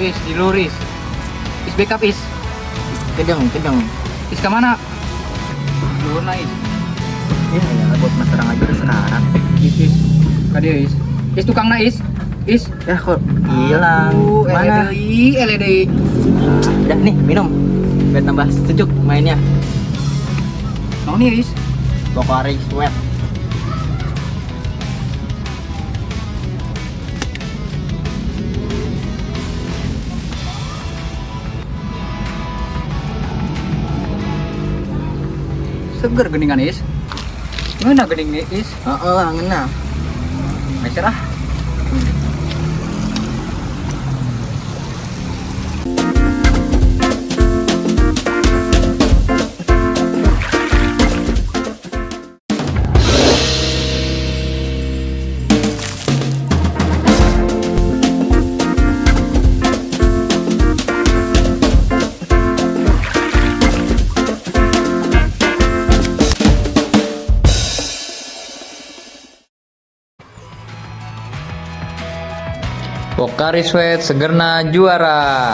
Is di luris. Is backup is. Kedeng, kedeng. Is ka mana? Luhurna is. Ya, ya buat mas serang aja udah sekarang. Is is. Ka dieu is. Is tukangna is. Is. Ya kok hilang. Aduh, Mana? LEDI, LEDI. Udah nih, minum. Biar tambah sejuk mainnya. Naon ieu is? Pocari Sweat. Seger geuningan is. Ngeunah geuning nih is. Heeh, ngeunah. Meser ah. Pocari Sweat segerna juara.